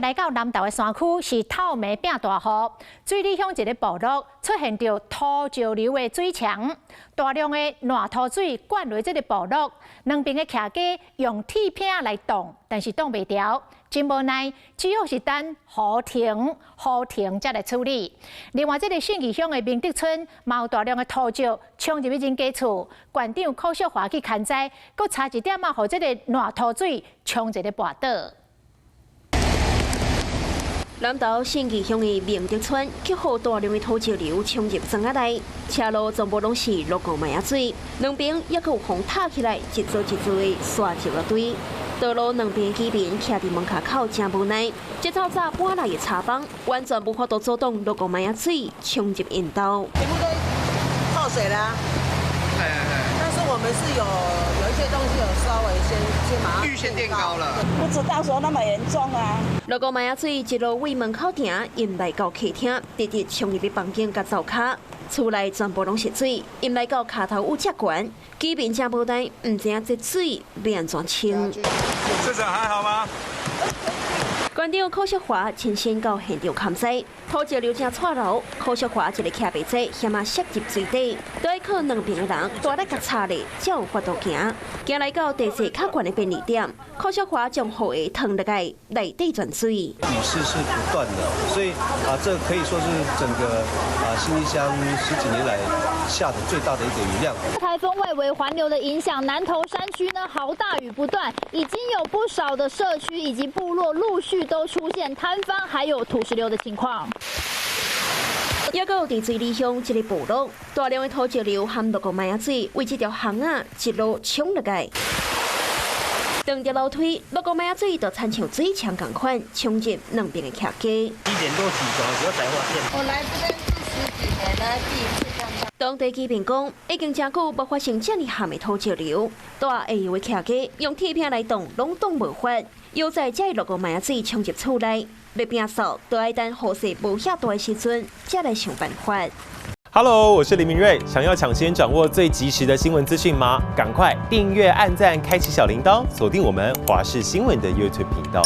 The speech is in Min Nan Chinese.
來到南投的山區是透暝變大雨，水里鄉一个部落出現著土石流的水牆，大量的爛土水灌入這个部落，兩邊的徛家用鐵片來擋，但是擋袂牢，真無奈，只好是等雨停，雨停才來處理。另外，這个信義鄉的明德村，嘛有大量的土石衝入去人家厝，縣長柯淑華去勘災，閣差一點仔，予這个爛土水衝一个跋倒。南投信義鄉的明德村，去予大量的土石流衝入庄仔內，車路全部攏是落五麥仔水，兩邊猶閣有風打起來，一座一座的沙石仔堆。道路兩邊居民徛佇門跤口，誠無奈。這透早搬來的柴枋，完全無法度阻擋落五麥仔水衝入𪜶兜。全部都泡水啦。但是我們是有一些東西有稍微先把它預先墊高了，不知道說那麼嚴重啊。落五麥仔水一路對門口埕，淹來到客廳，直直衝入去房間佮灶跤，厝內全部攏是水，淹來到跤頭有遮懸，居民誠無奈，毋知影這水欲按怎清。市長還好嗎？縣長柯淑華親身到現場勘災，土石流誠掣流，柯淑華一个徛袂濟，險仔摔入水底，都愛靠兩邊的人大力共插咧，才有法度行。行來到地勢較懸的便利店，柯淑華將雨鞋脫落來，內底全水。雨勢是不斷的，所以啊，這可以說是整個啊信義鄉十幾年來下的最大的一個雨量。颱風外圍環流的影響，南投山區呢豪大雨不斷，已經有不少的社區以及部落陸續都出現坍方，還有土石流的情況。猶閣有佇水里鄉這个部落，大量的土石流含落五麥仔水，對這條巷仔一路衝落來。當條樓梯落五麥仔水，就親像水牆仝款，衝入兩邊的徛家。7點多起床的時候才發現。我來這邊住十幾年了，第一次看到。當地居民講，已經誠久無發生這爾譀的土石流，蹛下游的徛家用鐵片來擋，攏擋無法。猶在這落五麥仔水衝入厝內，欲摒掃，都愛等雨勢無遐大的時陣，才來想辦法。 Hello，我是林明瑞，想要搶先掌握最及時的新聞資訊嗎？趕快訂閱、按讚、開啟小鈴鐺，鎖定我們華視新聞的 YouTube 頻道。